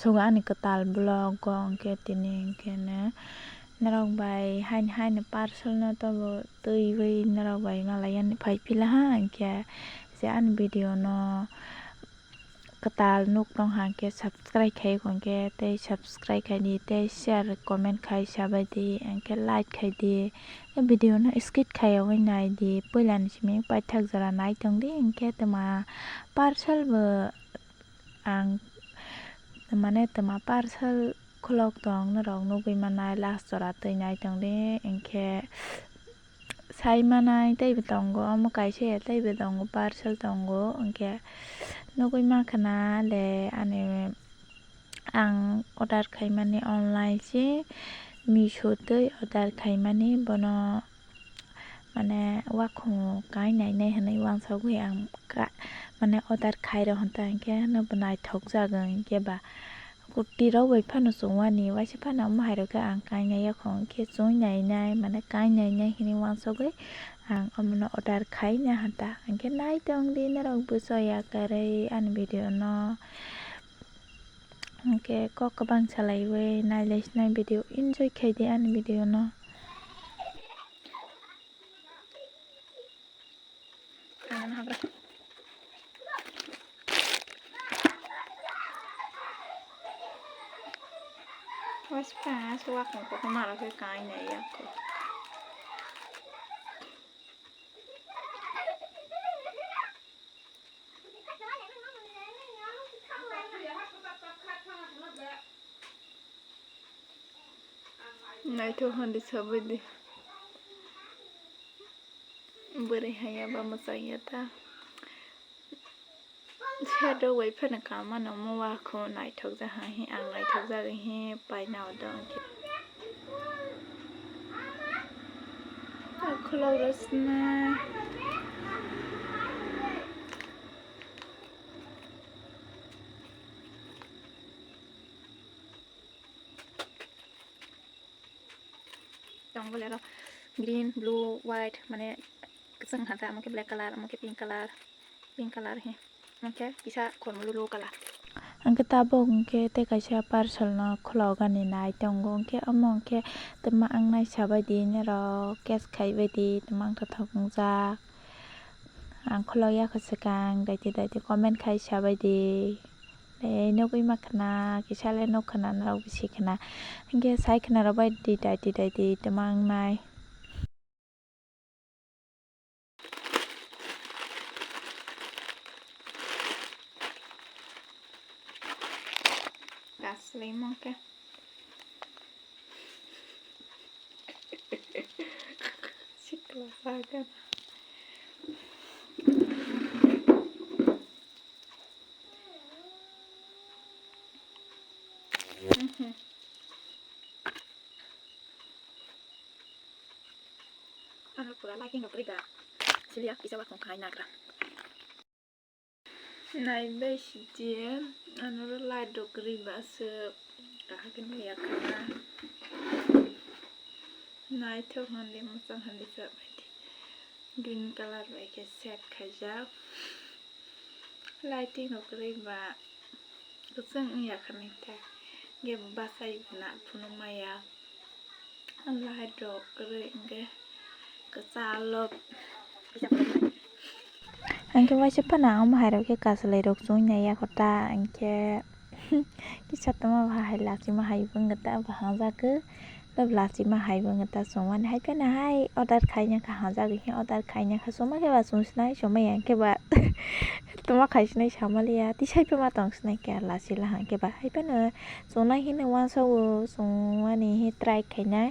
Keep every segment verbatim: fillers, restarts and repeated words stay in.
Thugo ani kwtal vlog o, hwnkhe tini hwnkhe no norok bai haini haini parcel no tobo twiwi norok bai malai yani phai phila ha, hwnkhe je ani video no kwtal nuk tong ha hwnkhe subscribe khai hwnkhe tei subscribe khai di tei share comment khai sabai di hwnkhe like khai di. Video no skip khaiyawi nai di, puila ni simi paithak jora nai tong di, hwnkhe twma parcel bo ang mane twma parcel khulok tong norok nugwi manai last jora twi nai tong di, hwnkhe sai manai teibo tongo, omo kaisa ya teibo tongo, parcel tongo, hwnkhe nugwi mankha na le ani. Ang order khaimani online se, Meesho twi order khaimani, bono mane wakhung kai nainai hinwi uansugwi ang ka-, mane order khairok hwnta, hwnkhe hwnba naithokjak hwnkhe ba kutirok bai phano chumani, waisa phano omo hairok khe ang kainai yakhung khe chumui nainai, mane kai nainai hinwi uansugwi ang omono order khaina hwnta, hwnkhe naitongdi norok bwsa ya kwrwi ani video no. Hwnkhe kok kwbang salaiwi nailaisinai video enjoy khaidi ani video no. Waisa suwak kotorma rok khe kainai yakkho. Naithok hwn di sabai di. Bwrwi haiya ba mwchang ya ta. Sir rok bai phano kama no omo wakhung naithok jak ha hi, ang naithok jak hi paina odo hwnkhe. Khulok rw swnai. Tongo bolero green, blue, white, mane kwchwng hata, omo khe black colour, omo khe pink colour, pink colour he, omo khe kisa khormululu colour. Hwnkhe tabuk hwnkhe tei kaisa parcel no khulogani nai tongo, hwnkhe omo hwnkhe twma wngnai sabai di norok, case khaibai di, twma wngthothok wngjak. Ang khulok ya kho swkang, daiti daiti comment khai sabai di. Tei nugwi ma khwna, kisa le nuk khwna norok bisi khwna. Hwnkhe sai khwna rok bai di daiti daiti twma wngnai. Kaslai mo khe. Sikla sagan. Mhm. Ano pura lighting rok kwrwi ba. Siliya kisa wakhung khai nagra. Nai bai si di, ano ro light rok kwrwi ba se kaham khe nukya khwna. Naithok hwn di, mwchang hwn di, sa bai di. Green colour bai khe set khaijak. Lighting rok kwrwi ba kwchwng wngya khwna, hwnkhe bo bachai na phunuk maya. Light rok kwrwi hwnkhe kwchalo. Hwnkhe waisa phano ang omo hai rok khe kasalai rok chumui nai ya kho ta, hwnkhe kisa tongma ba hai lachima hai bo wngkha ta, bo hamjagwi. Tei lachima hai bo wngkha ta, chumani hai phano hai order khaina kha hamjagwi khe order khaina kha, chuma khe ba chumsinai, chuma ya khe ba tongma khaisinai samaliya, tisai phano tongsinai khe lachila hwnkhe ba hai phano. Chungnai hino uansukgo, chungmani hi try khainai.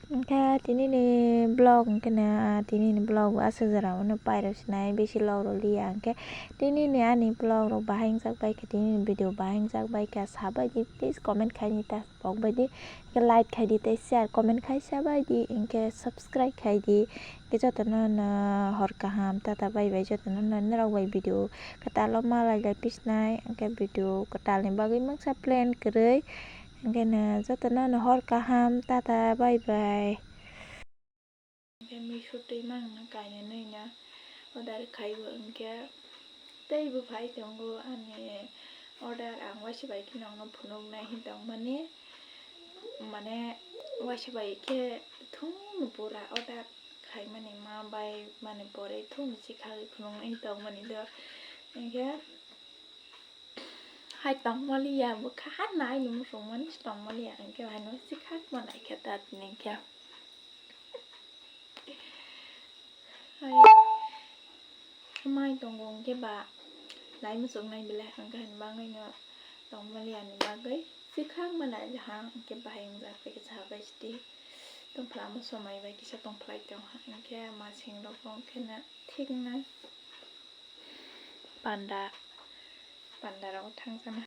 Hwnkhe tinini vlog hwnkhe no, ah, tinini vlog o aswk jora o no pairok sinai, bisi log rw liya. Hwnkhe tinini ani vlog rok bahai wngjak bai kha, tinini video bahai wngjak bai kha, sabai di please comment khai ni ta pok bai di. Hwnkhe like khai di tei share comment khai sabai di, hwnkhe subscribe khai di. Hwnkhe jotono no hor kaham, tata bye bye, jotono no norok bai video kwtal o malai lai pisnai, hwnkhe video kwtal ni bagwi mungsa plan kwrwi. Hwnkhe no jotono no hor kaham, tata bye bye. Hwnkhe Meesho twi mang no kainwi no order khaibo hwnkhe teibo phai tongo ani Order ang waisa bai khe nongno phunuknai hin tongmani, mane waisa bai khe thung pura order khaimani ma bai mani pore thung sikha phunuknai hin tongmani do. Hinkhe hai tongmaliya bwkha ha nai ni muchungmani tongmaliya hinkhe haino sikha manai khe ta tini khe. Hai mai tongo hwnkhe ba nai muchungnai belai hwnkhe hwnba wngwi no tongmaliani bagwi sikha manai ha hwnkhe bahai wngjak bai khe cha bai sidi tongphla omo somai bai kisa tongphlai tong ha hwnkhe masing rok wngkhe na thik na panda panda rok thangsa na.